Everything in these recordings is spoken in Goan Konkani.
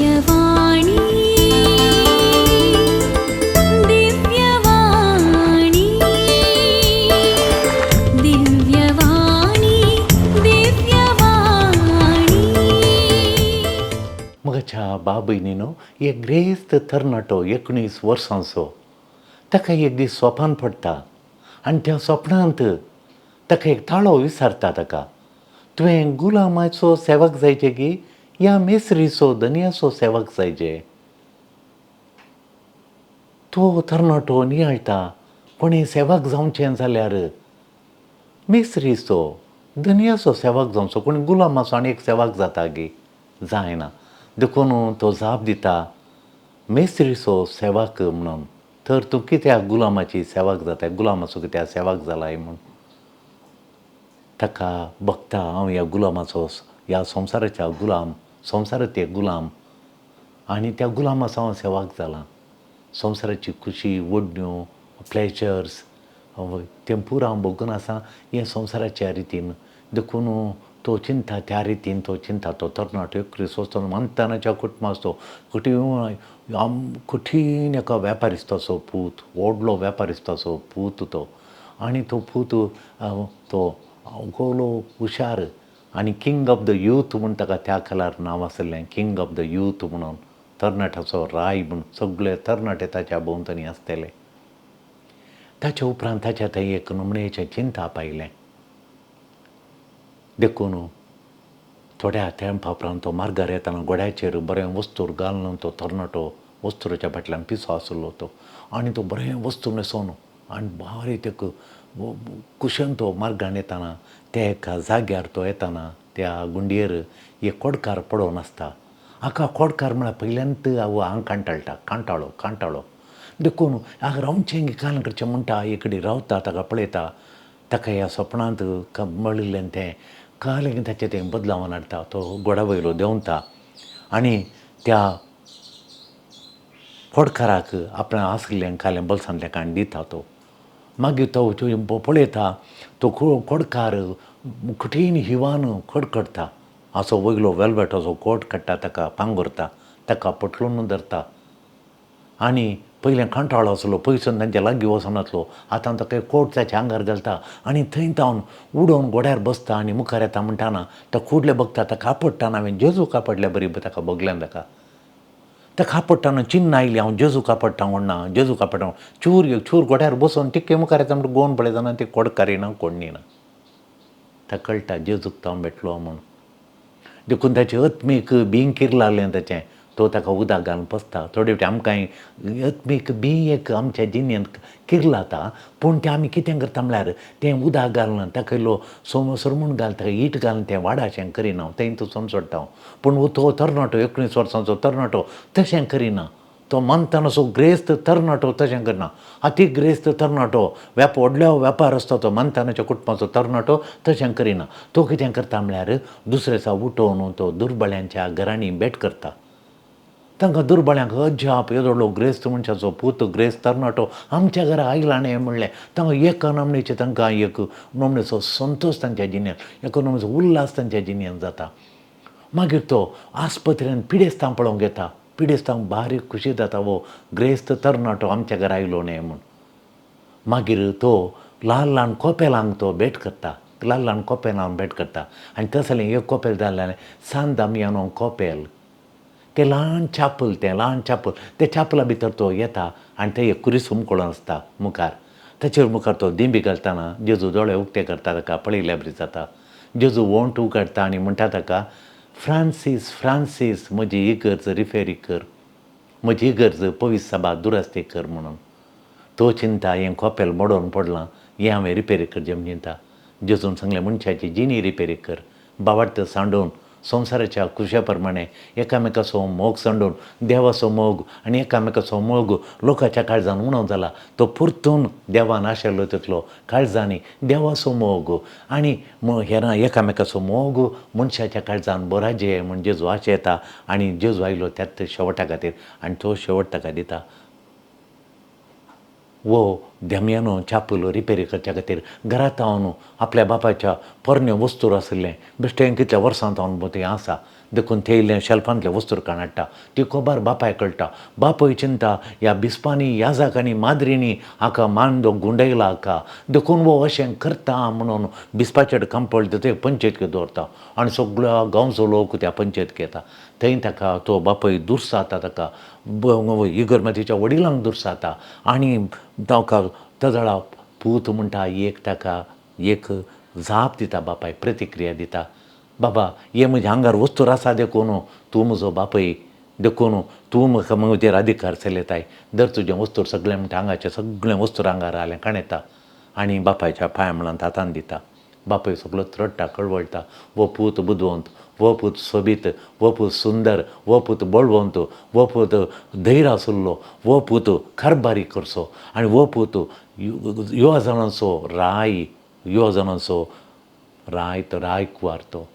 दिव्यवाणी, दिव्यवाणी, दिव्यवाणी, दिव्यवाणी. मगाच्या बाबयनीनो, एक ग्रेस्त तरणाटो 19 वर्सांचो, ताका एक दीस सोपान पडटा आनी त्या सोपणांत ताका एक ताळो विचारता ताका, तुवें गुलामाचो सेवक जायचें की या मेसरीचो धनयाचो सेवक जायचें? तो तरणाटो नियाळटा, कोणी सेवक जावचें जाल्यार मेसरीचो धनयाचो सेवक जावचो, कोणी गुलामाचो आनी एक सेवक जाता गी? जायना. देखून तो जाप दिता, मेसरीचो सेवक म्हणून. तर तूं कित्याक गुलामाची सेवक जाताय, गुलामाचो कित्याक सेवक जालाय म्हूण ताका भोगता, हांव ह्या गुलामाचो, ह्या संवसाराच्या गुलाम, संवसारांत एक गुलाम आनी त्या गुलामाचो हांव सेवक जाला. संवसाराची खुशी, ओडण्यो, प्लेजर्स तें पुरो हांव भोगून आसा हें संवसाराच्या रितीन. देखून तो चिंता, त्या रितीन तो चिंता. तो तरणाटो 19 वर्सां, मंतानाच्या कुटुंबाचो, कठीण कठीण एका वेपारिस्ताचो पूत, व्हडलो वेपारिस्ताचो पूत तो. आनी तो पूत तो गोलो हुशार आनी किंग ऑफ the youth म्हूण ताका त्या काळार नांव आशिल्लें, किंग ऑफ the youth म्हणून, तरणाट्याचो राय म्हूण. सगळे तरणाटे ताच्या भोंवतणी आसतले. ताच्या उपरांत ताच्या थंय एक नमणेचें चिंताप आयलें. देखून थोड्या तेंपा उपरांत तो मार्गार येतना घोड्याचेर बरें वस्तूर घालून, तो तरणाटो वस्तुराच्या फाटल्यान पिसो आशिल्लो तो, आनी तो बरें वस्तू न्हेसोन आनी बारीक तेका कुशन तो मार्गान येतना, त्या एका जाग्यार तो येतना त्या गुंडयेर एक कोडकार पडोवन आसता. हाका कोडकार म्हळ्यार पयल्यांत हांव हांग कांटाळटा, कांटाळो कांटाळो. देखून हांगा रावचें कान करचें म्हणटा, एक कडेन रावता, ताका पळयता. ताका ह्या सपनांत मेळिल्लें तें कालें ताचें तें बदलावन हाडटा. तो घोडा वयलो देंवता आनी त्या कोडकाराक आपणें आशिल्लें कालें बोल्सांतलें काडून दिता तो. मागीर तो पळयता, तो कोडकार कठीण हिवान कडकडटा. असो वयलो वेलवेटाचो कोट काडटा, ताका पांगुरता, ताका पटलून धरता. आनी पयलें कंटाळो आसलो, पयसून तांच्या लागीं वचनासलो, आतां ताका कोट ताच्या आंगार घालता आनी थंय तावन उडोवन घोड्यार बसता आनी मुखार येता म्हणटाना तो कुडले बगता, ताका आपडटाना हांवें जेजूक आपडल्या बरी ताका भोगलें. ताका ताका आपडटाना चिन्न आयली, हांव जेजूक आपडटा म्हणना, जेजूक आपडटा. चूर चूर घोड्यार बसून टिक्के मुखार येता म्हणटा, गोवन पळयतना ती कोडकारी ना, कोण्णी ना. ताका कळटा जेजूक तो हांव भेटलो म्हूण. देखून ताचें आत्मीक बीं किरलालें ताचें, तो ताका उदक घालून पोसता. थोडे फावटी आमकां आत्मीक बीं एक आमच्या जिणेंत किरलाता, पूण तें आमी कितें करता म्हळ्यार तें उदक घालना, ताका इल्लो सरमूण घालता, ताका ईट घालून तें वाडाशें करिना, तें तसून सोडटा. पूण तो तरणाटो, 19 वर्सांचो तरणाटो तशें करिना. तो मानताना ग्रेस्त तरणाटो तशें करना. अती ग्रेस्त तरणाटो, व्हडलो वेपार आसता तो मानतानाच्या कुटुंबाचो तरणाटो तशें करिना. तो कितें करता म्हळ्यार दुसरे दिसा उठोवन तो दुर्बळ्यांच्या घरांनी भेट करता. तांकां दुर्बळ्यांक अजाप, येदो व्हडलो ग्रेस्त मनशाचो पूत, ग्रेस्त तरणाटो आमच्या घरा आयला न्ही म्हणलें. तांकां एका नमणेचें, तांकां एक नमणेचो संतोश तांच्या जिणेंत, एका नमणेचो उल्हास तांच्या जिणेंत जाता. मागीर तो आस्पत्रेन पिडेस्तांक पळोवंक येता. पिडेस्तांक बारीक खुशी जाता, हो ग्रेस्त तरणाटो आमच्या घरा आयलो न्ही म्हूण. मागीर तो ल्हान ल्हान कोपेलांक तो भेट करता, ल्हान ल्हान कोपेलांक भेट करता. आनी तसलें एक कोपेल जालें सान दामियानो कोपेल, तें ल्हान चापल, तें ल्हान चापल. त्या चापला भितर तो येता आनी थंय एक कुरीस हुमकळून आसता मुखार. ताचेर मुखार तो दिंबी घालतना जेजू दोळे उक्ते करता, ताका पळयल्या बरी जाता. जेजू वोंट उगडटा आनी म्हणटा ताका, फ्रांसीस, फ्रांसीस, म्हजी इगर्ज रिफेरी कर, म्हजी इगर्ज पवित्र सभा दुरस्ती कर म्हणून. तो चिंता, हें कोपेल मोडोवन पडलां, हें हांवें रिपेरी करचें म्हण चिंता. जेजून सांगलें, मनशाची जिणी रिपेरी कर, बावार्थ सांडून, संवसाराच्या खुशा प्रमाणे एकामेकाचो मोग सांडून, देवाचो मोग आनी एकामेकाचो मोग लोकांच्या काळजान उणो जाला, तो परतून देवान आशिल्लो तितलो काळजांनी देवाचो मोग आनी हेरां एकामेकाचो मोग मनशाच्या काळजान बराजे म्हण जेजू आशेता. येता आनी जेजू आयलो त्याच शेवटा खातीर आनी तो शेवट ताका दिता. वो दमियानो चापल रिपेरी करच्या खातीर घरांत हांव आपल्या बापायच्या पोरण्यो वस्तूर आशिल्लें, बेश्टें कितल्या वर्सां हांव तें आसा, देखून ते इल्लें शेल्फांतलें वस्तूर काण हाडटा. ती खबर बापाय कळटा. बापूय चिंता ह्या बिस्पांनी, याजकांनी, माद्रींनी हाका मांडो गुंडयला हाका, देखून हो अशें करता म्हणून बिस्पाचेर कंपळ ते पंचायत दवरता आनी सगळ्या गांवचो लोक त्या पंचायत येता. थंय ताका तो बापूय दुर्साता, ताका इगर्मतीच्या वडिलांक दुर्साता आनी ताका तजळा पूत म्हणटा एक ताका एक जाप दिता बापाय, प्रतिक्रिया दिता. बाबा हे म्हज्या आंगार वस्तूर आसा देखून तूं म्हजो बापूय, देखून तूं म्हाका म्हजेर अधिकार चलयताय. दर तुजें वस्तूर सगळें म्हणटा आंगाचें सगळें वस्तूर आंगार आलें काणयता आनी बापायच्या पांया मुळांत हातान दिता. बापूय सगळो रडटा, कळवळटा. हो पूत बुदवंत, हो पूत सोबीत, हो पूत सुंदर, हो पूत बळवंत, हो पूत धैर्य आशिल्लो, हो पूत कारबारी करचो आनी हो पूत युवा जाणांचो राय, युवा जाणांचो राय तो रायकुवार तो.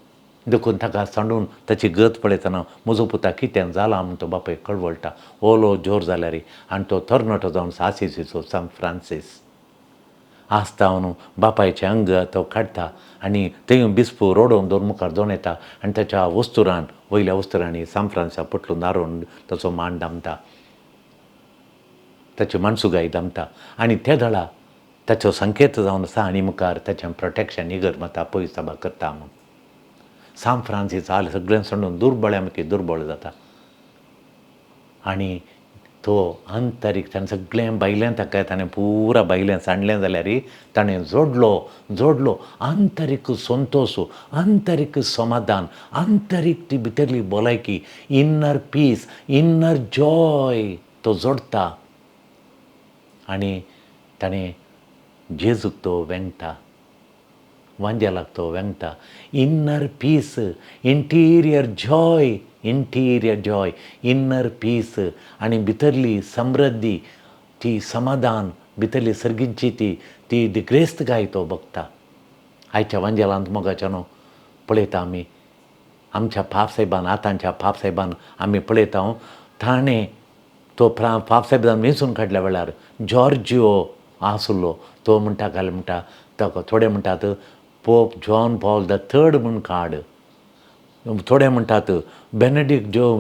देखून ताका सांडून ताची गत पळयतना म्हजो पुता कितें जाला म्हूण तो बापूय कळवळटा. ओलो जोर जाल्यार आनी तो तरणाटो जावन सासिचो सांत फ्रांसीस आसता न्हू बापायचें अंग तो काडटा आनी थंय बिस्पू रोडोवन दवर मुखार दोन येता आनी ताच्या वस्तुरान वयल्या वस्तुरांनी सांत फ्रांसा पोटलून नारोवन ताचो मान दामता, ताची मानसुगाय दामता आनी ते दळा ताचो संकेत जावन आसा आनी मुखार ताचें प्रोटेक्शन इगर्ज माता पयस साबा करता म्हूण. सांत फ्रांसीस हाल सगळें सांडून दुर्बळ मागीर दुर्बळ जाता आनी तो आंतरीक ताणें सगळें भायलें ताका ताणें पुरा भायलें सांडलें जाल्यार ताणें जोडलो जोडलो आंतरीक संतोश, आंतरीक समाधान, आंतरीक ती भितरली भलायकी, इन्नर पीस, इन्नर जॉय तो जोडटा आनी ताणें जेजूक तो वेंगता, वांजेलाक तो वेंगता. Inner peace, interior joy, interior joy, inner peace आनी भितरली समृद्धी, ती समाधान, भितरली सर्गीची ती ती ग्रेस्तकाय तो बघता. आयच्या वांजेलांत मोगाच्या न्हू पळयता आमी आमच्या पापसाहेबान, आतांच्या पापसाहेबान आमी पळयता ताणें तो पापसाहेबान वेंचून काडल्या वेळार जॉर्जियो आसलो तो म्हणटा घाल म्हणटा ताका थोडे म्हणटात Pope John Paul the third म्हूण काड, थोडे म्हणटात बेनेडिक्ट जो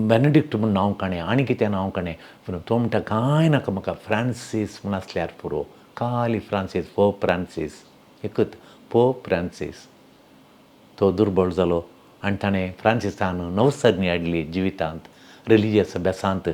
बेनेडिक्ट म्हूण नांव काणें आनी कितें नांव काणें. तो म्हणटा कांय नाका म्हाका, फ्रांसीस म्हूण आसल्यार पुरो, खाली फ्रांसीस, पोप फ्रांसीस, एकूच पोप फ्रांसीस. तो दुर्बळ जालो आनी ताणें फ्रांसिसान नवसरणी हाडली जिवितांत, रिलिजियस अभ्यासांत,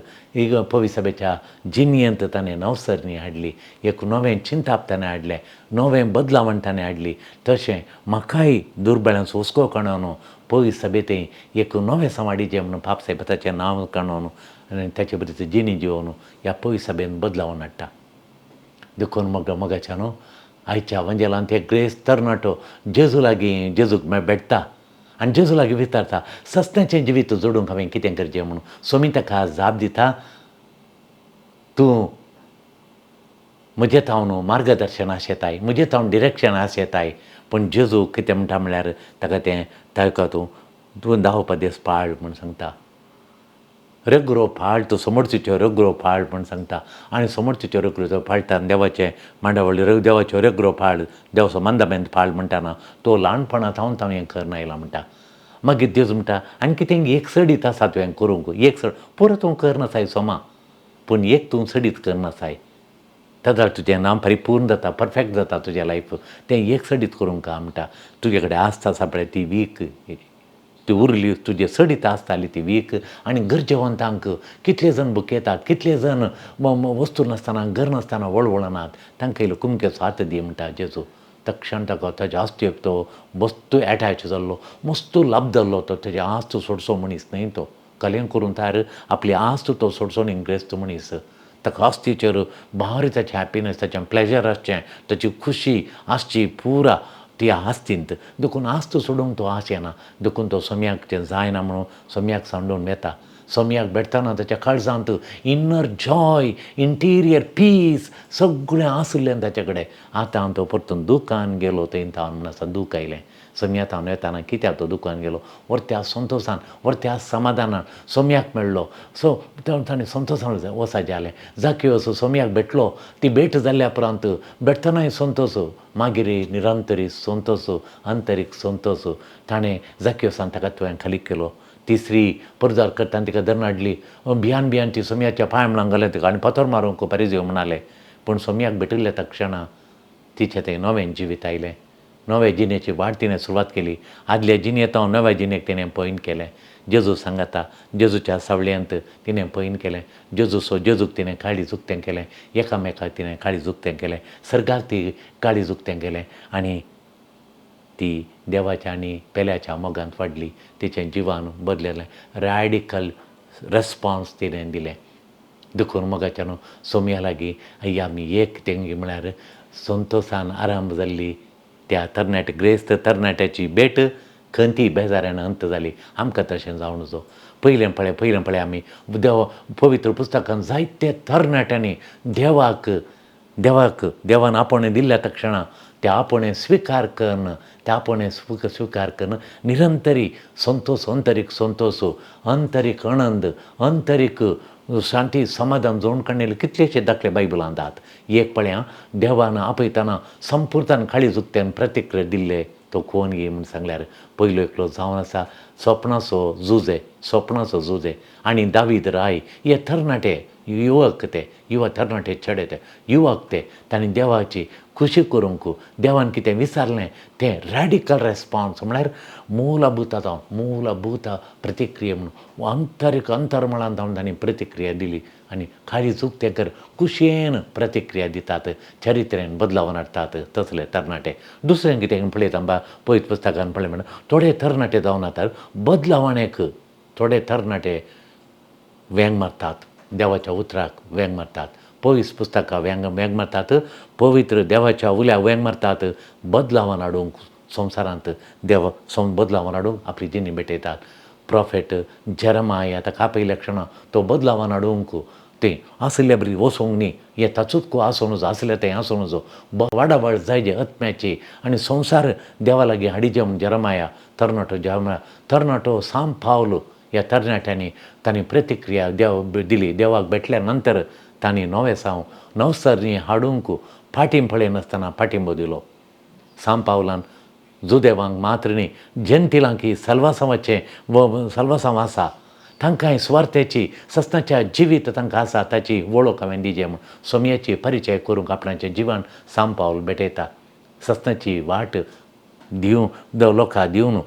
पविसभेच्या जिणयेंत ताणें नवसरणी हाडली, एक नवें चिंताप ताणें हाडलें, नवें बदलावण ताणें हाडली. तशें म्हाकाय दुर्बळ्यांचो हुस्को काडून पविसभेंत एक नवें समाडीचें म्हणून पापसाहेब ताचें नांव काडून आनी ताचे बरी जिणी जिवन ह्या पविसभेन बदलावण हाडटा. देखून मग मोगाच्या न्हू आयच्या वंजेलांत एक ग्रेस तरणाटो जेजू लागीं जेजूक भेटता आनी जेजू लागीं विचारता सस्त्याचें जिवीत जोडूंक हांवें कितें करचें म्हणून. सोमी ताका जाप दिता, तूं म्हजें थावन मार्गदर्शन आशेताय, म्हजें थावन डिरेक्शन आशेताय, पूण जेजू कितें म्हणटा म्हणल्यार ताका तें ताका तूं तूं दावपदेस पाळ म्हूण सांगता. रगरो फाळ तूं समोरचीच्यो रगरो फाळ म्हूण सांगता आनी समोरचीच्यो रगरो फाळटा देवाचें मांडावळी देवाच्यो रगरो फाळ, देवाचो मंदामेंत फाळ म्हणटाना तो ल्हानपणांत हांव हांवें करून आयला म्हणटा. मागीर जेजू म्हणटा आनी कितें एक सडीत आसा तुवें करूंक, एक सड पुरो तूं करनासाय सोमा, पूण एक तूं सडीत करनासाय तेदळ तुजें नांव परिपूर्ण जाता, परफेक्ट जाता तुजें लायफ, तें एक सडीत करूंक म्हणटा. तुजे कडेन आसता आसा पळय ती वीक, ती उरली तुजे सडीत आसताली ती वीक आनी गरजेवंतांक कितले जण बुकयतात, कितले जण वस्तू नासतना घर नासतना वळवळनात, तांकां इल्लो कुमकेचो हात दी म्हणटा जेजू. तक्षण ताका ताज्या आस्तेक तो मस्तू एटॅच जाल्लो, मस्तू लाभ जाल्लो तो, ताजी आस्त सोडचो मनीस न्हय तो, कलें करून तयार आपली आस्त तो सोडचो न्हय ग्रेस्त मनीस. ताका आस्तीचेर भारी ताचें हॅपिनस, ताचें प्लेजर आसचें, ताची खुशी आसची पुरा ती आस्तींत. देखून आस्त सोडूंक तो आशेना, देखून तो सोम्याक तें जायना म्हणून सोम्याक सांडून वेता. सोम्याक भेटतना ताच्या काळजांत इन्नर जॉय, इंटिरियर पीस सगळें आशिल्लें ताचे कडेन. आतां तो परतून दुकान गेलो थंय तावन म्हण आसा दूख आयलें. सोमया थावन येताना कित्याक तो दुकान गेलो व्हरत्या संतोसान व्हरत्या समाधानान सोमयाक मेळ्ळो. सो ताणें संतोसान वचाचें जालें. जाकियोस सोमयाक भेटलो. ती भेट जाल्ल्या उपरांत भेटतनाय संतोस, मागीर निरंतरी संतोस, अंतरीक संतोस. ताणें जाकियोसान ताका तुवें खाली केलो. तिसरी परजार करताना तिका धरून हाडली. भियान भियान ती सोमयाच्या पांय म्हणून घालें तिका आनी फातर मारूंक परिजय म्हणाले. पूण सोमयाक भेटिल्ल्या त्या क्षणा तिचें तें नवें जिवीत आयलें. नवे जिणेची वाट तिणें सुरवात केली. आदल्या जिणेंत हांव नव्या जिणेक तिणें पयन केलें. जेजू सांगाता जेजूच्या सावळ्यांत तिणें पयन केलें. जेजूचो जेजूक तिणें काळीज उक्तें केलें. एकामेकाक तिणें काळीज उक्तें केलें. सर्गाक ती काळीज उक्तें केलें आनी ती देवाच्या आनी पेल्याच्या मोगांत वाडली. तिचें जिवन बदलेलें. रॅडिकल रेस्पोन्स तिणें दिलें. देखून मोगाच्या न्हू सोमया लागीं आई आमी एक तेंगी म्हळ्यार संतोसान आरंभ जाल्ली त्या तरणाटे ग्रेस्त तरणाट्याची भेट खंती बेजाऱ्यान अंत जाली. आमकां तशें जावं नजो. पयलें पळय पयलें पळय आमी देवा पवित्र पुस्तकान जायते तरणाट्यांनी देवाक देवाक देवान आपोवणें दिल्ल्या त्या क्षणा त्या आपोवणें स्विकार करून त्या आपोवणें स्विकार करून निरंतरी संतोस, अंतरीक संतोस, अंतरीक आनंद, अंतरीक शांती समाधान जोडून काडलेले कितलेशे दाखले बायबलांत आहात. एक पळया देवान आपयतना संपूर्णान काळीज उक्त्यान प्रतिक्रिया दिल्ले तो कोण गी म्हूण सांगल्यार पयलो एकलो जावन आसा सोपणाचो जुजे, सोपणाचो जुजे आनी दावीद राय. हे तरणाटे युवक, ते युवा तरणाटे चेडे, ते युवक ते तांणी देवाची खुशी करूंक देवान कितें विचारलें तें रॅडिकल रेस्पोन्स म्हळ्यार मूलभूत जावन मूलभूत प्रतिक्रिया म्हणून अंतरीक अंतर्मळान जावन तांणी प्रतिक्रिया दिली आनी काळीज उक्तें कर खुशयेन प्रतिक्रिया दितात, चरित्रेन बदलावन हाडटात तसले तरणाटे. दुसरें कितें पळयता बा पयत पुस्तकान पळय म्हणटा थोडे तरणाटे जावन आतां बदलावणेक थोडे तरणाटे वेंग मारतात, देवाच्या उतराक वेंग मारतात, पवित्र पुस्तकां वेंग वेंग मारतात, पवित्र देवाच्या उल्याक वेंग मारतात, बदलावन हाडूंक संवसारांत देव बदलावन हाडूंक आपली जिणी भेटयतात. प्रोफेट जेरमाया ताका आपयल्या क्षणा तो बदलावन हाडूंक तें आसल्या बरी वचोंक न्ही, हें ताचूच आसूं नजो, आसल्या तें आसूं नजो, वाडावळ जायजे आत्म्याची आनी संवसार देवा लागीं हाडिजे म्हूण जेरमाया तरणाटो जेरमाया तरणाटो साम पावलो. ह्या तरणाट्यांनी तांणी प्रतिक्रिया देव दिली. देवाक भेटल्या नंतर तांणी नवें साव नवसरणी हाडूंक फाटीं पळयनासतना पाठिंबो दिलो. साम पावलान जुदेवांक मात्र न्ही जनतिलांक ही सल्वासांवाचें सल्वासांव आसा, तांकां सुवार्थेची सस्नाच्या जिवीत तांकां आसा ताची वळख हांवें दिजे म्हूण सोमयाची परिचय करूंक आपणाचें जिवन साम पावल भेटयता. सस्नाची वाट दिवन लोकांक दिवन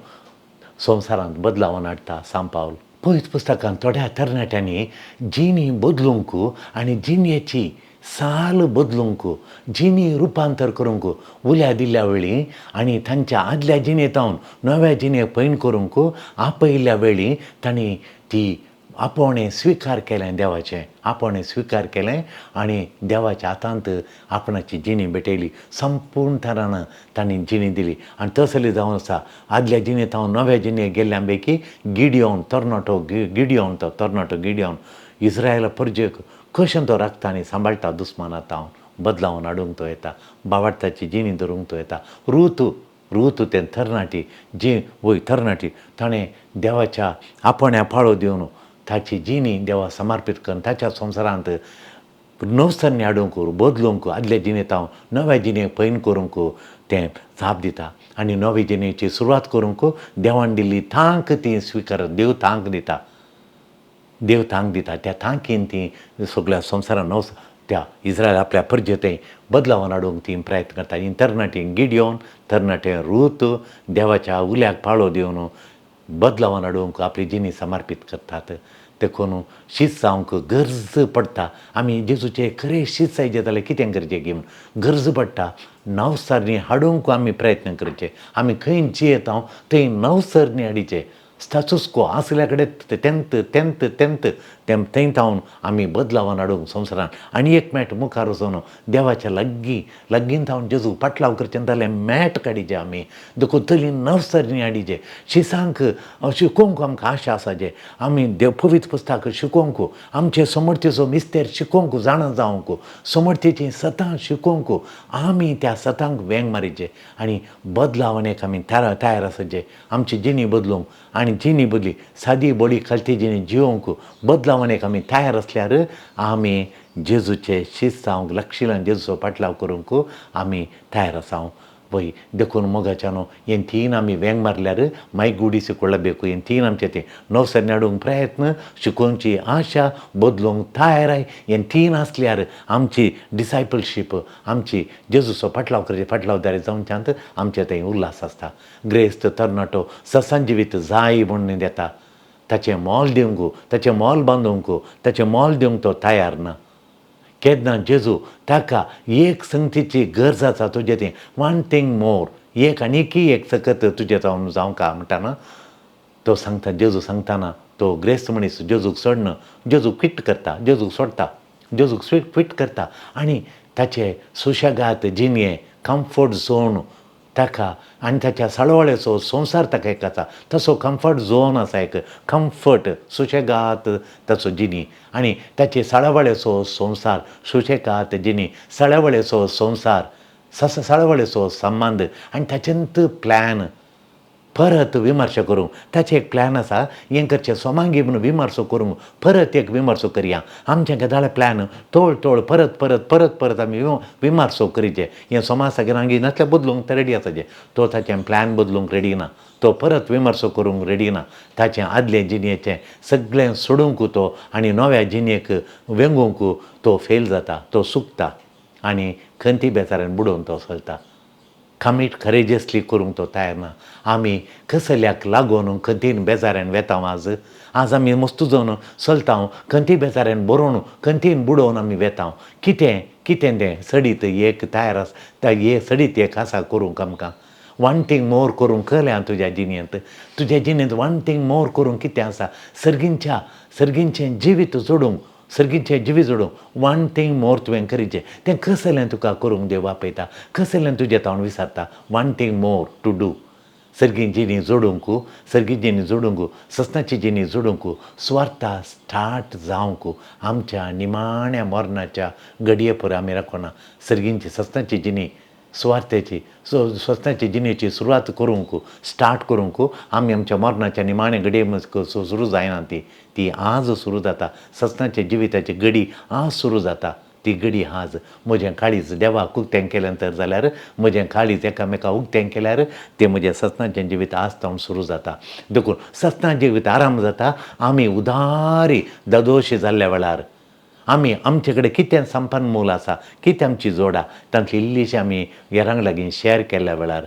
संवसारांत बदलावन हाडटा साम पावल. पयत पुस्तकान थोड्या तरणाट्यांनी जिणी बदलूंक आनी जिणेची साल बदलूंक जिणी रुपांतर करूंक उल्या दिल्ल्या वेळी आनी तांच्या आदल्या जिणेंत नव्या जिणेक पयण करूंक आपयल्ल्या वेळी तांणी ती आपोवणें स्विकार केलें, देवाचें आपोवणें स्विकार केलें आनी देवाच्या हातांत आपणाची जिणी भेटयली. संपूर्ण तरान तांणी जिणी दिली आनी तसली जावन आसा आदल्या जिणेंत हांव नव्या जिणेक गेल्ल्या पैकी गिडियोन तरणाटो गिडियोन तो तरणाटो गिडियोन इस्रायला परजेक कशें तो राखता आनी सांबाळटा, दुस्मानांत हांव बदलावन हाडूंक तो येता, बावाडताची जिणी धरूंक तो येता. रूत रूत तें तरणाटी जी वय तरणाटी ताणें देवाच्या आपोवण्या पाळो दिवन ताची जिणी देवा समर्पीत करून ताच्या संवसारांत नवसरणी हाडूंक बदलूंक आदल्या जिणेंत हांव नव्या जिणेक पयण करूंक तें जाप दिता आनी नवे जिणेची सुरवात करूंक देवान दिल्ली तांक ती स्विकार. देव तांक दिता, देव तांक दिता, त्या तांकीन ती सगळ्या संवसारान नव त्या इस्रायल आपल्या परजेते बदलावन हाडूंक ती प्रयत्न करता. ही तरणाटी गिडियोन तरणाटे रूत देवाच्या उल्याक पाळो दिवन बदलावन हाडूंक आपली जिणी समर्पीत करतात. देखून शीत जावंक गरज पडटा. आमी जेजूचे खरें शीत जायचे जाल्यार कितें करचें की म्हूण गरज पडटा नवसरणी हाडूंक आमी प्रयत्न करचे. आमी खंय जियेता थंय नवसरणी हाडीचे. स्टाचुस्को आसल्या कडेन तेंत तेंत तेंत तें थंय जावन आमी बदलावान हाडूंक संवसारान आनी एक मॅट मुखार वचून देवाच्या लागीं लागीं जावन जेजू पाटलाव करचें जाल्यार मॅट काडिचे आमी देखून तली नवसरणी हाडिचे शिसांक शिकोवंक आमकां आशा आसा जे आमी देव पवित्र पुस्तक शिकोवंक आमचे समर्थेचो मिस्तेर शिकोवंक जाणा जावंक समर्थेचीं सतां शिकोवंक आमी त्या सतांक वेंग मारिचे आनी बदलावन एक आमी तयार आसाचे आमची जिणी बदलूंक आनी जिणी बदली सादी बडी खालती जिणी जिवंक बदलावन एक आमी तयार आसल्यार आमी जेजूचे शिस्त जावंक लक्षिलान जेजूचो पाटलाव करूंक आमी तयार आसा. वय देखून मोगाच्यानो हें तीन आमी वेंग मारल्यार मागीर गुडिसिಕೊಳ್ಳಬೇಕು. हें तीन आमचें तें नवसरणी हाडूंक प्रयत्न शिकोवची आशा बदलूंक तयाराय हें तीन आसल्यार आमची डिसायपलशीप आमची जेजूचो पाटलाव करचे पाटलावदारी जावच्यांत आमचें थंय उल्हास आसता. ग्रेस्त तरणाटो ससान जिवीत जाय म्हूण दिता ताचें मोल दिवंक ताचें मोल बांदूंक ताचें मोल दिवंक तो तयार ना. केन्ना जेजू ताका एक संगतीची गरज आसा तुजें तें वन थिंग मोर एक आनीकी एक सकत तुजें जावन जावंक म्हणटा ना तो सांगता जेजू सांगताना तो ग्रेस्त मनीस जेजूक सोडना जेजूक क्विट करता जेजूक सोडटा जेजूक क्विट करता आनी ताचे सुशेगाद जिणें कम्फर्ट झोन ताका आनी ताच्या साळवळेचो संवसार ताका एक आसा तसो कम्फर्ट झोन आसा एक कम्फर्ट सुशेगाद ताचो जिणी आनी ताचे साळवळेचो संवसार सुशेगाद जिणी साळवळेचो संवसार साळवळेचो संबंद आनी ताचेंत प्लॅन परत विमर्श करूंक ताचें एक प्लॅन आसा हें करचें सोमांगी म्हणून विमर्सो करूंक परत एक विमर्सो करया आमचें गजाल प्लॅन तोळ तोळ परत परत परत परत आमी विमर्सो करीचे हें सोमा सगळ्यांगी नासल्यार बदलूंक ते रेडी आसाचें तो ताचें प्लॅन बदलूंक रेडी ना तो परत विमर्सो करूंक रेडी ना ताचें आदलें जिणेचें सगळें सोडूंक तो आनी नव्या जिणेक वेंगोवंक तो फेल जाता तो चुकता आनी खंती बेचाऱ्यान बुडोवन तो चलता. कमीट करेजियसली करूंक तो तयार ना. आमी कसल्याक लागून खंतीन बेजाऱ्यान वेता आज आज आमी मस्तू जावन चलता खंती बेजाऱ्यान बरोवन खंतीन बुडोवन आमी वेता कितें कितें तें सडीत एक तयार आसा हे सडीत एक आसा करूंक आमकां वन थिंग मोर करूंक कळ्ळें तुज्या जिणेंत तुज्या जिणेंत वन थिंग मोर करूंक कितें आसा सर्गींच्या सर्गींचें जिवीत जोडूंक सर्गीचें जिवीत जोडूंक वन थिंग मोर तुवें करीचें तें कसलें तुका करूंक देव आपयता कसलें तुजें तावन विचारता one thing more to do सर्गी जिणी जोडूंक सर्गी जिणी जोडूंक ससनाची जिणी जोडूंक सुवार्था स्टार्ट जावंक आमच्या निमाण्या मरणाच्या घडये पुरो आमी राखना सर्गींची ससनाची जिणी सुवार्थेची स्वस्ताची जिणेची सुरवात करूंक स्टार्ट करूंक आमी आमच्या मरणाच्या निमाणे घडये सुरू जायना ती ती आज सुरू जाता सस्नाच्या जिविताची घडी आज सुरू जाता ती घडी आज म्हजें काळीज देवाक उक्तें केलें तर जाल्यार म्हजें काळीज एकामेका उक्तें केल्यार तें म्हजें सस्नाचें जिवीत आज तावन सुरू जाता. देखून सस्ना जिवीत आराम जाता आमी उदारी दादोशी जाल्ल्या वेळार आमी आमचे कडेन कितें संपन्न मूल आसा कितें आमची जोडा तांतली इल्लीशी आमी हेरांक लागीं शेअर केल्ल्या वेळार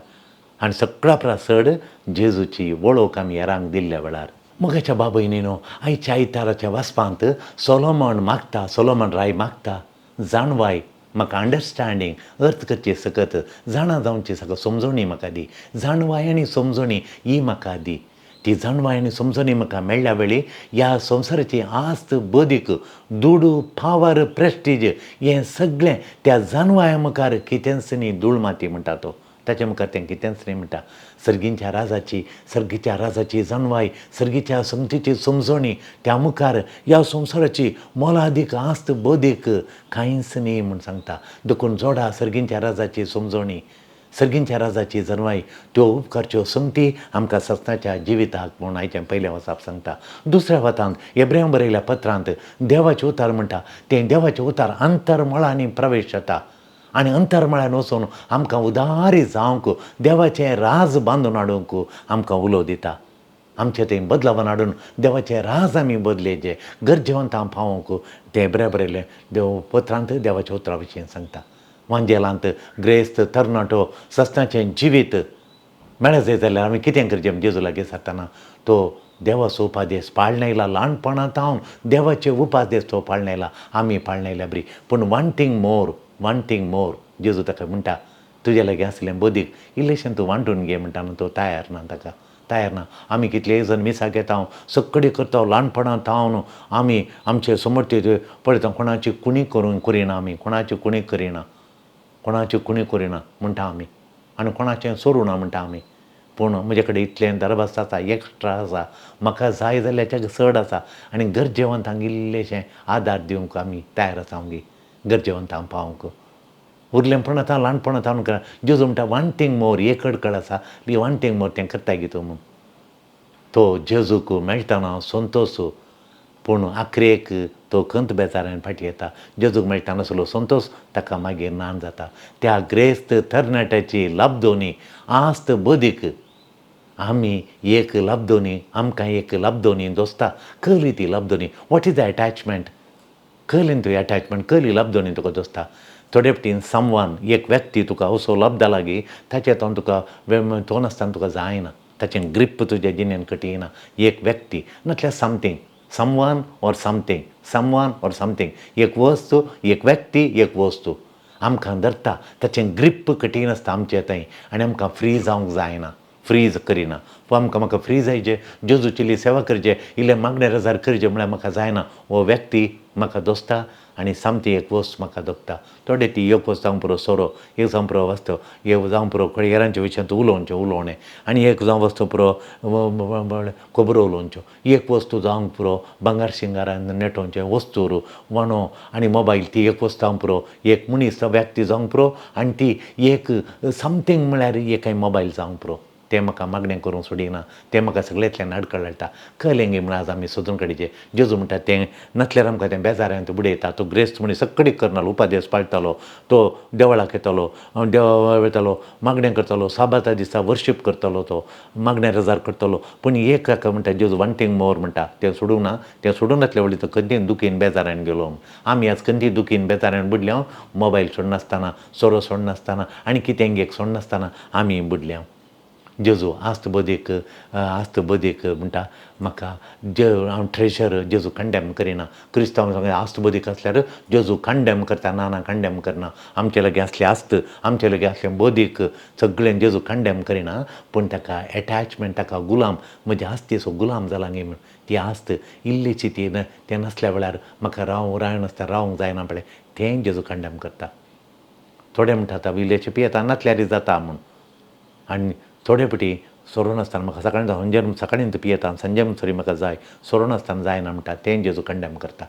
आनी सगळ्या परस चड जेजूची वळख आमी हेरांक दिल्ल्या वेळार. मोगाच्या बाबयनीनो आयच्या आयताराच्या वाचपांत सोलोमन मागता सोलोमन राय मागता जाणवाय म्हाका अंडरस्टँडींग अर्थ करची सकत जाणा जावची सगळं समजणी म्हाका दी जाणवाय आनी समजणी ही म्हाका दी ती जाणवाय आनी समजणी म्हाका मेळ्ळ्या वेळी ह्या संवसाराची आस्त बदीक दुडू पावर प्रेस्टीज हें सगळें त्या जाणवाया मुखार कितेंच न्ही धूळ माती म्हणटा तो ताच्या मुखार तें कितेंच न्ही म्हणटा. सर्गींच्या राजाची सर्गीच्या राजाची जाणवाय सर्गीच्या समतीची समजणी त्या मुखार ह्या संवसाराची मोलादीक आस्त बदीक कांयच न्ही म्हूण सांगता. देखून जोडा सर्गींच्या राजाची समजणी सर्गींच्या राजाची जाणवाय त्यो उपकारच्यो संगती आमकां सस्नाच्या जिविताक म्हूण आयचें पयलें वचप सांगता. दुसऱ्या वतांत एब्रेम बरयल्या पत्रांत देवाचें उतार म्हणटा तें देवाचें उतार अंतरमळांनी प्रवेश जाता आनी अंतरमळान वचून आमकां उदारी जावंक देवाचें राज बांदून हाडूंक आमकां उलो दिता. आमचें तें बदलावन हाडून देवाचें राज आमी बदलेचें गरजेवंतां पावोवंक तें बरें बरयलें देव पत्रांत देवाच्या उतरा विशीं सांगता. वांजेलांत ग्रेस्त तरणाटो सस्नाचें जिवीत मेळत जाय जाल्यार आमी कितें करचें जेजू लागीं सरतना तो देवाचो उपादेस पाळणेला ल्हानपणांत हांव देवाचे उपादेस तो पाळणेला आमी पाळणेल्या बरी पूण one thing more one thing more जेजू ताका म्हणटा तुज्या लागीं आसलें बदीक इल्लेशें तूं वांटून घे म्हणटा न्हू तो तयार ना ताका तयार ना. आमी कितलेय जण मिसाक येता, सगळी करता, ल्हानपणांत थावन आमी आमचे समर्थी पळयता, कोणाची कुणी करूंक करिना, आमी कोणाची कुणी करिना, कोणाची कुणी करिना म्हणटा आमी, आनी कोणाचें सोरूना म्हणटा आमी. पूण म्हजे कडेन इतलें दरभास्त आसा, एक्स्ट्रा आसा, म्हाका जाय जाल्यार तेका चड आसा, आनी गरजेवंतांक इल्लेशें आदार दिवंक आमी तयार आसा. आमगे गरजेवंतांक पावोवंक उरलेंपण आतां ल्हानपणां थावन करा. जेजू म्हणटा वन थींग मोर, एक अडकळ आसा, वन थींग मोर तें करता गे तूं म्हूण. तो जेजूक मेळटना संतोश, पूण आखरेक तो खंत बेजारान फाटीं येता. जेजूक मेळटा नासलो संतोश ताका मागीर ना जाता. त्या ग्रेस्त तरणाट्याची लाबदोनी आस्त बदीक आमी एक लाबदोनी, आमकां एक लाबदोनी दोसता. कहली ती लाबदोनी? What is the attachment? कहली तुजी एटॅचमेंट, कहली लाबदोनी तुका दोसता? थोडे फावटीन समवन, एक व्यक्ती तुका असो लब्दा लागीं, ताचे तो तुका तो नासतना तुका जायना, ताचें ग्रीप तुज्या जिणेन कठीण. एक व्यक्ती नातल्यार something, someone or something, someone or something, एक वस्तू, एक व्यक्ती, एक वस्तू आमकां धरता, ताचें ग्रीप कठीण आसता आमचे थंय, आनी आमकां फ्री जावंक जायना, फ्रीज करिना. आमकां म्हाका फ्री जायचे, जेजूची सेवा करचे, इल्लें मागणें रजार करचें म्हळ्यार म्हाका जायना. हो व्यक्ती म्हाका दोसता आनी सामती एक वस्त म्हाका दोखता. थोडे ती एक वस्त जावंक पुरो सोरो, एक जावंक पुरो वस्तू, एक जावंक पुरो हेरांच्या विशयांत उलोवचें उलोवणें, आनी एक जावं वस्तू पुरो खबरो उलोवच्यो, एक वस्तू जावंक पुरो भांगर शिंगारान नेटोवचें वस्तूर वणो आनी मोबायल, ती एक वस्तू जावंक पुरो, एक मनीस व्यक्ती जावंक पुरो, आनी ती एक समथींग म्हळ्यार एक मोबायल जावंक पुरो. तें म्हाका मागणें करूंक सोडिना, तें म्हाका सगळ्यांतल्यान आडखळ हाडटा. कळ्ळें गे म्हळ्यार आज आमी सोदून काडचें. जेजू म्हणटा तें नासल्यार आमकां तें बेजारांत बुडयता. तो ग्रेस्त मनीस सगळी करनालो, उपादेस पाळटालो, तो देवळाक येतालो, देवा वयतालो, मागणें करतालो, साबाता दिसा वर्शीप करतालो, तो मागणें रजार करतालो. पूण एक हाका म्हणटा जेजू वन थींग मोर म्हणटा, तें सोडूंक ना. तें सोडूंक नासल्या वळी तो खंती दुखीन बेजारान गेलो. आमी आज खंती दुखीन बेजारान बुडल्या, मोबायल सोडनासतना, सोरो सोडनासतना, आनी कितें एक सोडनासतना आमी बुडल्या. जेजू आस्त बदीक, आस्त बदीक म्हणटा म्हाका जे हांव ट्रेजर जेजू कंडेम करिना. क्रिस्तांव सगळें आस्त बदीक आसल्यार जेजू कंडेम करता. ना ना, कंडेम करना. आमचे लागीं आसलें आस्त, आमचे लागीं आसलें बदीक, सगळें जेजू कंडेम करिना. पूण ताका एटॅचमेंट, ताका गुलाम, म्हज्या आस्तेचो गुलाम जाला गे म्हूण ती आस्त इल्लीची ती तें नासल्या वेळार म्हाका रावूं रावनासतना रावंक जायना पळय, तें जेजू कंडेम करता. थोडे म्हणटा आतां इल्लेशें पियेता नासल्यार जाता म्हूण, आनी थोडे फावटी सोरो नासतना म्हाका सकाळीं सांजे सकाळीं पियेता, सांजे सरी म्हाका जाय, सोरो नासतना जायना म्हणटा, तें जेजू कंडेम करता.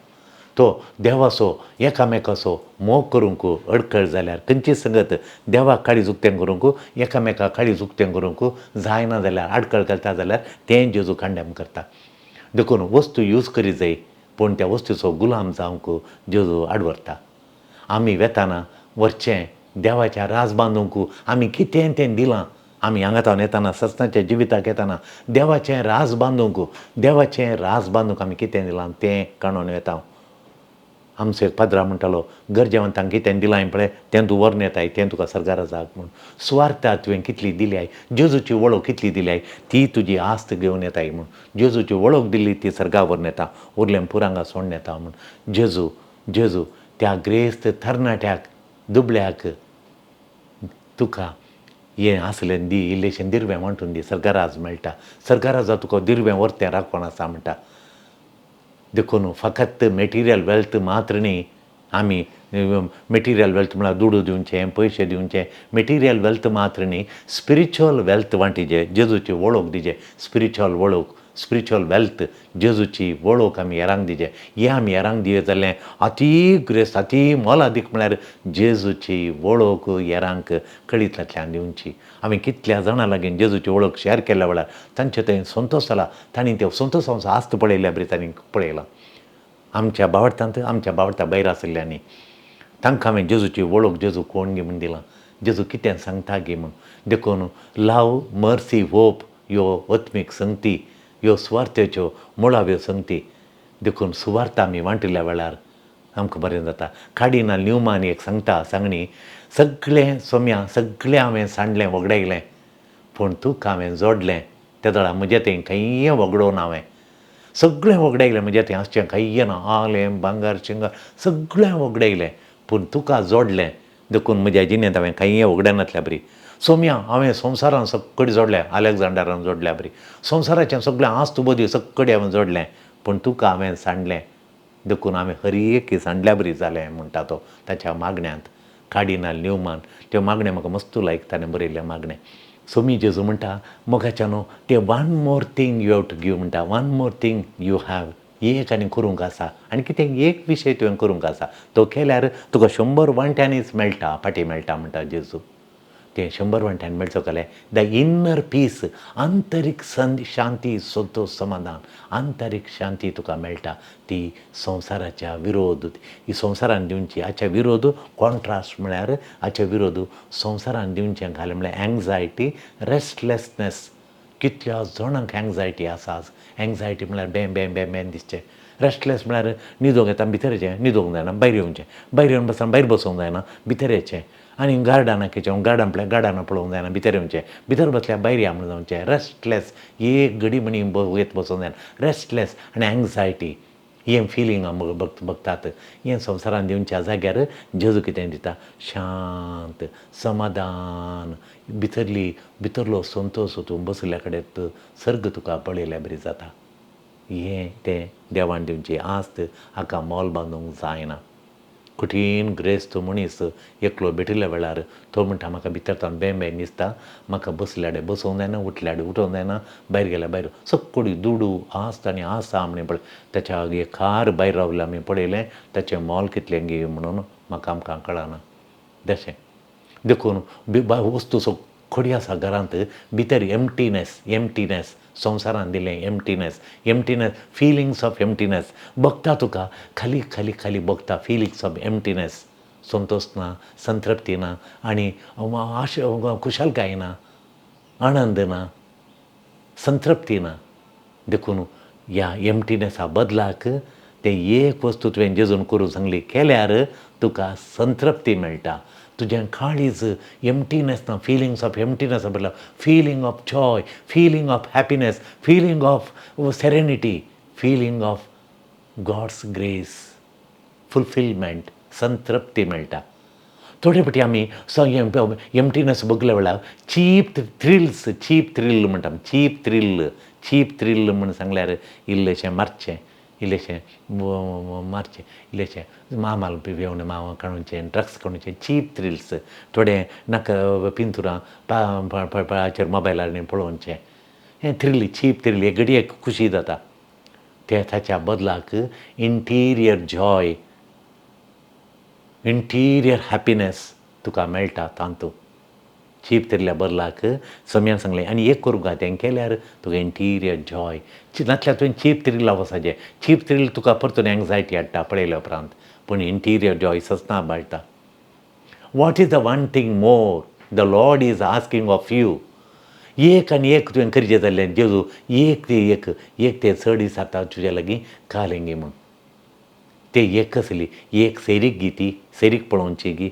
तो देवाचो एकामेकाचो मोग करूंक अडखळ जाल्यार, खंयची संगत देवाक काळीज उक्तें करूंक, एकामेकाक काळीज उक्तें करूंक जायना जाल्यार, आडखळ घालता जाल्यार तें जेजू कंडेम करता. देखून वस्तू यूज करी जाय, पूण त्या वस्तूचो गुलाम जावंक जेजू आडवरता. आमी वेताना व्हरचें देवाच्या राज बांदूंक आमी कितें तें दिलां. आमी हांगा थावन येताना, सत्संगाच्या जिविताक येताना देवाचें राज बांदूंक, देवाचें राज बांदूंक आमी कितें दिलां तें काणून वेता. आमचो एक पाद्रा म्हणटालो, गरजेवंतांक कितें दिलां पळय तें तूं व्हरून येताय, तें तुका सरकारा जाग म्हूण. सुवार्था तुवें कितली दिल्याय, जेजूची वळख कितली दिल्याय, ती तुजी आस्त घेवन येताय म्हूण. जेजूची वळख दिल्ली ती सर्गा व्हरून येता, उरलें पुरांगा सोडून येता म्हूण. जेजू जेजू त्या ग्रेस्त तरणाट्याक दुबळ्याक तुका हें आसलें दी, इल्लेशें दिरवें वांटून दी, सरकाराज मेळटा, सरकाराजा तुका दिरवें व्हरतें राखण आसा म्हणटा. देखून फकत मेटिरियल वेल्थ मात्र न्ही, आमी मेटिरियल वेल्थ म्हळ्यार दुडू दिवचें, पयशे दिवचे, मेटिरियल वेल्थ मात्र न्ही, स्पिरिच्युअल वेल्थ वांटिचे, जेजूची वळख दिचे, स्पिरिच्युअल वळख, स्पिरिच्युअल वेल्थ, जेजूची वळख आमी हेरांक दिचे. हें आमी हेरांक दियत जाल्यार अती ग्रेस्त, अती मोलादीक म्हळ्यार जेजूची वळख हेरांक कळीतांतल्यान दिवची. आमी कितल्या जाणां लागीं जेजूची वळख शेअर केल्या वेळार तांचे थंय संतोश जाला, तांणी ते संतोश आस्त पळयल्या बरी तांणी पळयलां. आमच्या बावडटांत, आमच्या बावडटा भायर आशिल्ल्यांनी तांकां हांवें जेजूची वळख, जेजू कोण गे म्हूण दिलां, जेजू कितें सांगता गे म्हूण. देखून लव, मर्सी, होप ह्यो आत्मीक संगती, ह्यो सुवार्थेच्यो मुळाव्यो संगती. देखून सुवार्थ आमी वांटिल्ल्या वेळार आमकां बरें जाता. कार्डिनल न्यूमान एक सांगता सांगणी, सगळें सोम्या सगळें हांवें सांडलें वगडायलें, पूण तुका हांवें जोडलें, तेदळा म्हजें तें खंय वगडोवन हांवें सगळें वगडायलें, म्हजें तें आसचें खंय ना, आलें भांगर शिंगर सगळें वगडायलें, पूण तुका जोडलें, देखून म्हज्या जिणेंत हांवें खंय वगडायनातल्या बरी. सोम्या हांवें संवसारान सगळी जोडलें, अलेक्झांडरान जोडल्या बरी संवसाराचें सगळें आस्त बदी सगळी हांवें जोडलें, पूण तुका हांवें सांडलें, देखून हांवें हर एक सांडल्या बरी जालें म्हणटा तो ताच्या मागण्यांत. कार्डिनाल न्यूमान त्यो मागणें म्हाका मस्त लायक, ताणें बरयल्लें मागणें. सोमी जेजू म्हणटा मोगाच्या न्हू ते one more thing you have to give म्हणटा, one more thing you have, एक आनी करूंक आसा आनी कितें एक विशय तुवें करूंक आसा, तो केल्यार तुका 100 वांट्यांनीच मेळटा, फाटीं मेळटा म्हणटा जेजू. तें 100 वांट्यांनी मेळचो जाल्यार the inner piece, आंतरीक शांती, संतोश, समाधान, आंतरीक शांती तुका मेळटा ती संवसाराच्या विरोध, ही संवसारान दिवची हाच्या विरोध, कॉन्ट्रास्ट म्हळ्यार हाच्या विरोध संवसारान दिवचें घालें म्हळ्यार एंग्जायटी, रेस्टलेसनेस. कितल्या जाणांक एंग्जायटी आसा आज. एंग्जायटी म्हळ्यार बें बें बें बें दिसचें, रेस्टलेस म्हळ्यार न्हिदोंक येता भितर येचें, न्हिदोंक जायना भायर येवचें, भायर येवन बसना भायर बसूंक जायना भितर येचें, आनी गार्डनाक येचें, गार्डन पळय गार्डनाक पळोवंक जायना भितर येवचें, भितर बसल्यार भायर या म्हूण जावचें, रेस्टलेस, एक घडी म्हणी येत बसूंक जायना, रेस्टलेस आनी एंग्जायटी हें फिलींग आमी बघतात. हें संवसारान दिवच्या जाग्यार जेजू कितें दिता, शांत समाधान, भितरलो संतोश तूं बशिल्ल्या कडेन सर्ग तुका पळयल्या बरी जाता. हें तें देवान दिवची आस्त, हाका मोल बांदूंक जायना. कठीण ग्रेस्त मनीस एकलो भेटिल्ल्या वेळार तो म्हणटा म्हाका भितर तावन बें बें दिसता, म्हाका बसल्या कडेन बसूंक जायना, उठल्या कडेन उठोवंक जायना, भायर गेल्यार भायर सगळी दुडू आस्त आनी आसा म्हण पळय ताच्या एक कार भायर रावल्या आमी पळयलें, ताचें मोल कितलें गी म्हणून म्हाका आमकां कळना. तशें देखून वस्तू सगळी आसा घरांत, भितर एम्प्टीनेस, एम्प्टीनेस, संवसारान दिलें emptiness, emptiness, feelings of emptiness बघता तुका, खाली खाली खाली बघता, फिलिंग्स ऑफ एम्प्टीनेस, संतोश ना, संतृप्ती ना, आनी आशा खुशालकाय ना, आनंद ना, संतृप्ती ना. देखून ह्या एम्प्टीनेसा बदलाक तें एक वस्तू तुवें जेजून करूं सांगली केल्यार तुका संतृप्ती मेळटा. तुजें काळीज एम्प्टीनेस ना, फिलिंग्स ऑफ एम्प्टीनेस बदला feeling of joy, feeling of happiness, feeling of serenity, feeling of God's grace, fulfilment, संतृप्ती मेळटा. थोडे फावटी आमी एम्प्टीनेस बगल्या वेळार चीप थ्रिल्स, चीप थ्रिल म्हणटा, चीप थ्रिल, चीप थ्रिल म्हूण सांगल्यार इल्लेशें मारचें, इल्लेशें मारचें, इल्लेशें मामाल पिवून मामा काडूचें, ड्रग्स काडूचें, चीप थ्रिल्स, थोडें नाका पिंतुरां हाचेर मोबायलार पळोवचें, हें थ्रिल, चीप थ्रिल, एक घडयेक खुशी जाता. ते ताच्या बदलाक इंटिरियर जॉय, इंटिरियर हॅपिनेस तुका मेळटा तातूंत. चीप थ्रिल्या बदलाक सम्यान सांगलें आनी एक करूंक जाय, तें केल्यार तुका इंटिरियर जॉय, नातल्यार तुवें चीप थ्रिला वचपाचें, चीप थ्रिल तुका परतून एंग्जायटी हाडटा पळयल्या उपरांत, पूण इंटिरियर जॉय सतना मेळटा. What is the one thing more the Lord is asking of you? एक आनी एक तुवें करचें जाल्लें जेजू एक ते एक, एक ते चड विचारता तुज्या लागीं कालेंगी म्हूण. ते एक कसली एक सैरीक गी, ती सैरीक पळोवची गी,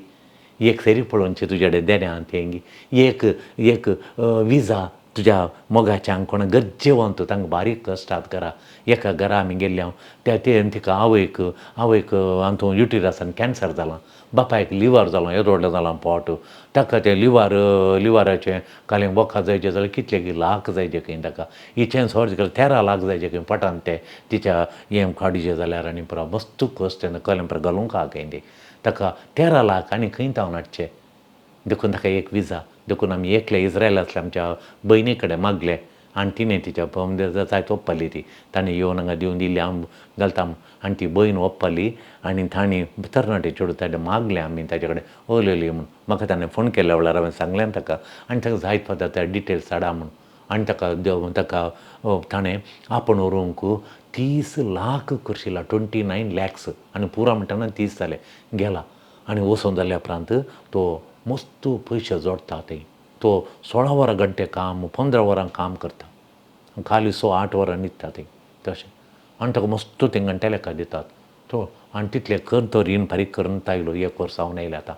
एक सैरीक पळोवची तुज्या कडेन देण्या तें गी, एक एक विजा तुज्या मोगाच्यांक कोणा गरजेवंत तांकां बारीक कश्टात घरा, एका घरा आमी गेल्ले हांव त्या ते तिका आवयक, आवयक हातूंत युटिरसान कॅन्सर जालां, बापायक लिवर जालां, येदो व्हडलें जालां पोट, ताका तें लिवर, लिवराचें कालें वखद जायचें जाल्यार कितले की लाख जायचे खंय ताका, हिचें सोर्ज केलें 13 लाख जायचे खंय पोटान तें तिच्या हें काडचें जाल्यार आनी पुरो मस्त कश्ट तेन्ना कलें पुरो घालूंक आहा खंय तें, ताका 13 लाख आनी खंय तावन हाडचे. देखून ताका एक विजा, देखून आमी एकले इस्रायल आसले आमच्या भयणी कडेन मागले आनी तिणें तिच्या जायत ओप्पाली ती, ताणें येवन हांगा दिवन दिली हांव घालता म्हूण, आनी ती भयण ओप्पाली आनी तांणी तरणाटे चेडूं ताणें मागलें आमी ताचे कडेन उलयली म्हूण, म्हाका ताणें फोन केल्या वेळार हांवें सांगलें ताका आनी ताका जायत पदार्थ डिटेल्स हाडा म्हूण, आनी ताका ताका ताणें आपूण व्हरूंक 30 लाख करशिला, 29 लॅक्स, आनी पुरा म्हणटना 30 जाले गेला. आनी वचोन जाल्या उपरांत तो मस्त पयशे जोडटा थंय, तो 16 वरां घंटे काम, 15 वरां काम करता, खाली 8 वरां न्हिदता थंय तशें, आनी ताका मस्त ते घंटे लेखा दितात तो, आनी तितलें करून तो रीण फारीक करून आयलो, एक वर्स जावन आयलें आतां.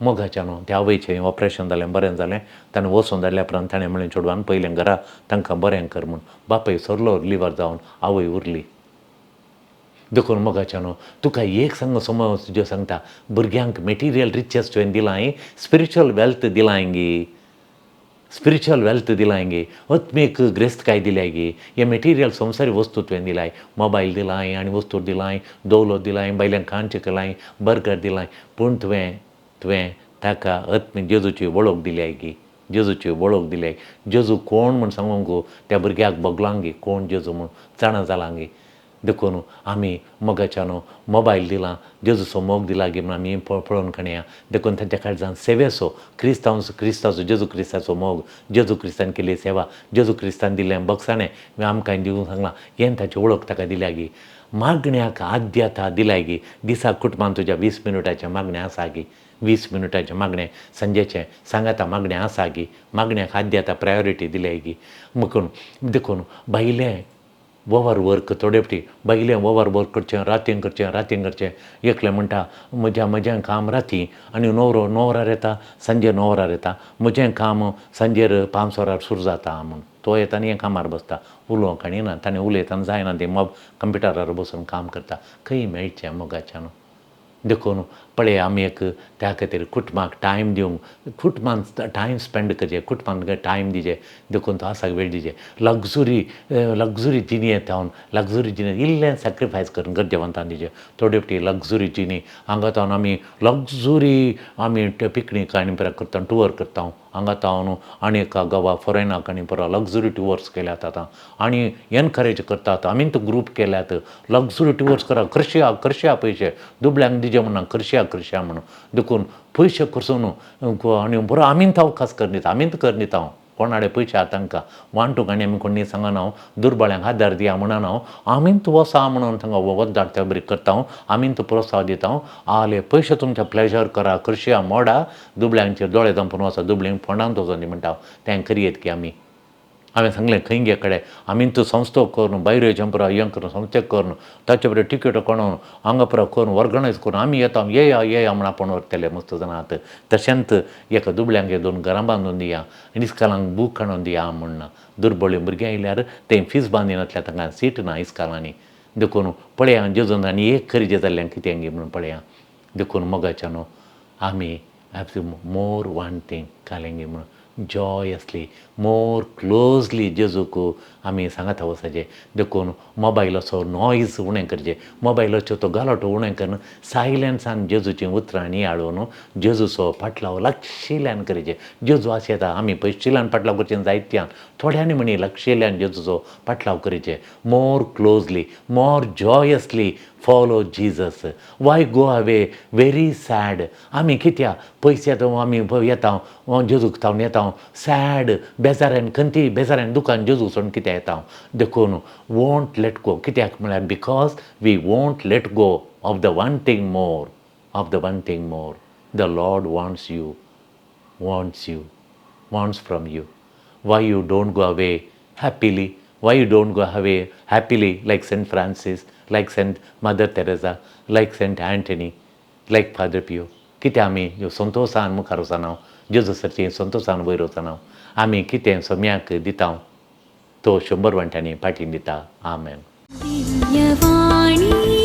मोगाच्या न्हू त्या आवयचें ऑपरेशन जालें, बरें जालें, ताणें वचोन जाल्या उपरांत ताणें म्हणलें चेडवान पयलें घरा तांकां बरें कर म्हूण, बापूय सरलो लिवर जावन, आवय उरली. देखून मोगाच्या न्हू तुका एक सांग समज तुज्यो सांगता, भुरग्यांक मेटिरियल रिचेस तुवें दिलां, स्पिरिच्युअल वेल्थ दिलां गी, स्पिरिच्युअल वेल्थ दिलाय गे, आत्मीक ग्रेस्तकाय दिलाय गे? हे मेटिरियल संवसारी वस्तू तुवें दिलाय, मोबायल दिलाय आनी वस्तू दिलाय, दौलत दिलाय, बायल्यांक खाण चिकलाय, बर्गर दिलाय, पूण तुवें तुवें ताका आत्मीक जेजूची वळख दिल्याय गी? जेजूची वळख दिल्याय? जेजू कोण म्हूण सांगूंक त्या भुरग्याक बगलां गे? कोण जेजू म्हूण जाणा जालां गे? देखून आमी मोगाच्यान मोबायल दिला, जेजूचो मोग दिला गे म्हूण आमी पळोवन काडया. देखून तांच्या काळजान सेवेचो क्रिस्तांव क्रिस्ताचो जेजू क्रिस्ताचो मोग, जेजू क्रिस्तान केल्ली सेवा, जेजू क्रिस्तान दिल्लें बक्षाणें आमकां दिवंक सांगलां, हें ताची वळख ताका दिल्या गी? मागण्याक आद्यता दिलाय गी? दिसाक कुटुंबान तुज्या 20 मिनुटाचें मागणें आसा गी? 20 मिनुटाचें मागणें, सांजेचें सांगाता मागणें आसा गी? मागण्याक आद्यता, प्रायोरिटी दिल्याय गी? मुकून देखून भायलें ओवर वर्क, थोडे फावटी भायलें ओवर वर्क करचें, रातीन करचें, रातीन करचें. एकलें म्हणटा, म्हज्या म्हजें काम राती आनी णव 9 वरार येता, सांजे 9 वरार येता, म्हजें काम सांजेर 5 वरार सुरू जाता म्हूण. तो येता आनी हें कामार बसता, उलोवंक आनी ना ताणें उलयतना जायना, तें मोब कंप्युटरार बसून काम करता. खंय मेळचें मोगाच्यान? देखून पळय, आमी एक त्या खातीर कुटुंबाक टायम दिवंक, कुटुंबान टायम स्पेंड करचें, कुटुंबान टायम दिवचें. देखून तो आसाक वेळ दिवचें. लग्जुरी लग्जुरी जिणेंत हांव लग्जुरी जिणेंत इल्लें सॅक्रिफायस करून गरजेवंतान दिवचें. थोडे फावटी लग्जुरी जिणी हांगा तावन आमी लग्जुरी आमी पिकनीक आनी परा करता, टुअर करता हांगा तावन आनी एका गोवा फॉरेनाक आनी परा लग्जुरी टुअर्स केल्यात आतां आनी एनकरेज करतात. आमी तो ग्रूप केल्यात, लग्जुरी टुअर्स करा, करशा करशा, पयशे दुबळ्यांक दिवचे म्हणून करशा करशा म्हणून. देखून पयशे खर्चून आनी बरो आमीच अवकाश करून दिता, आमीच करून दिता. कोणाडे पयशे आहा तांकां वांटूंक आनी आमी कोणी सांगना हांव, दुर्बळ्यांक आदार दिया म्हणना हांव. आमीच वसा म्हणून थांगा वत धाडटा, बरी करता, आमीच प्रोत्साहन दिता. आले पयशे तुमच्या प्लेजर करा, करशा मोडा, दुबळ्यांचेर दोळे धांपून वचा, दुबळ्यांक फोंडांत वचोन दी म्हणटा हांव. तें करयेत की आमी? हांवें सांगलें खंय गे कडेन आमी तो संस्था करून भायर येवचें पुरो, हें करून संस्थे करून ताचे बरें टिकेट काडून हांगा पुरो करून ऑर्गनायज करून आमी येता, येया येया म्हूण आपोवन व्हरतले मस्त जाणां आतां. तशेंच एका दुबळ्यांक दोन घरां बांदून दिया आनी इस्कालांक बूक हाडून दिया म्हण ना. दुर्बळ भुरगीं आयल्यार तें फीस बांदिनासल्यार तांकां सीट ना इस्कालांनी. देखून पळया, जेजून आनी एक खरेदी जाल्ल्यान कितें गे म्हणून पळया. देखून मोगाच्या न्हू, आमी मोर वन थिंग कालेंगे म्हणून जॉयसली, मोर क्लोजली जेजूक आमी सांगाता वचपाचें. देखून मोबायलाचो नॉयज उणें करचें, मोबायलाचो तो गलाटो उणें करून सायलन्सान जेजूचीं उतरां नियाळून जेजूचो फाटलाव लक्षिल्यान करचें. जेजू आस येता, आमी पयशिल्ल्यान फाटलाव करचें जायत्यान, थोड्यांनी म्हणी लक्षिल्यान जेजूचो फाटलाव करचें. More closely, more joyously follow Jesus. Why go away very sad? आमी कित्याक पयस येता? आमी येता, जेजूक थावन येता सॅड, बेजारान, खंती, बेजारान, दुकान जेजूक सोडून कित्याक येता? देखून वोंट let go. कित्याक म्हळ्यार because we won't let go of the one thing more, of the one thing more the Lord wants you, wants you, wants from you. Why you don't go away happily? Why you don't go away happily like Saint Francis, like Saint Mother Teresa, like Saint Anthony, like Father Pio? कितें आमी ह्यो संतोशान मुखार वचना, जेजू सरची संतोशान वयर वचना? आमी कितें सोम्याक दिता तो 100 वांट्यांनी फाटीं दिता. आमेन. दिव्यवाणी.